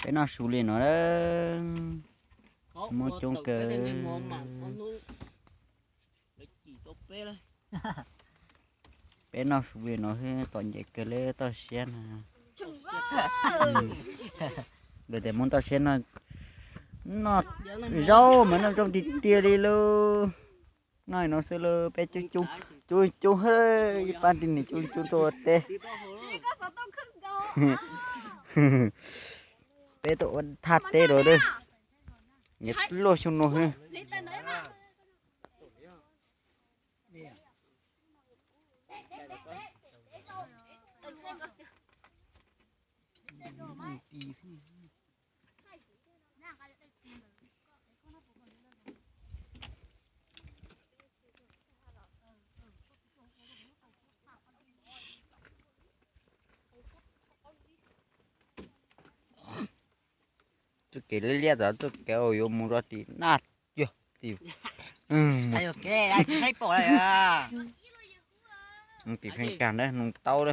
Peb noj su li no, muaj coob kawg. Peb noj su li no, tom nce kawg li toj siab no. Ntawm tias muab toj siab no, noj zaub mas noj zoo tiag tiag li lauj. Noj no xwb lauj, peb coob coob, coob coob, ib pab tib neeg coob coob tuaj ua teb. Peb tuaj ua thaj teb rau, luaj xyoo no. Txoj kev liab liab tod, txoj kev uas yuav mus rau tim Naj Cuag tim, tim Feej Kag ntawd, Noo Taub.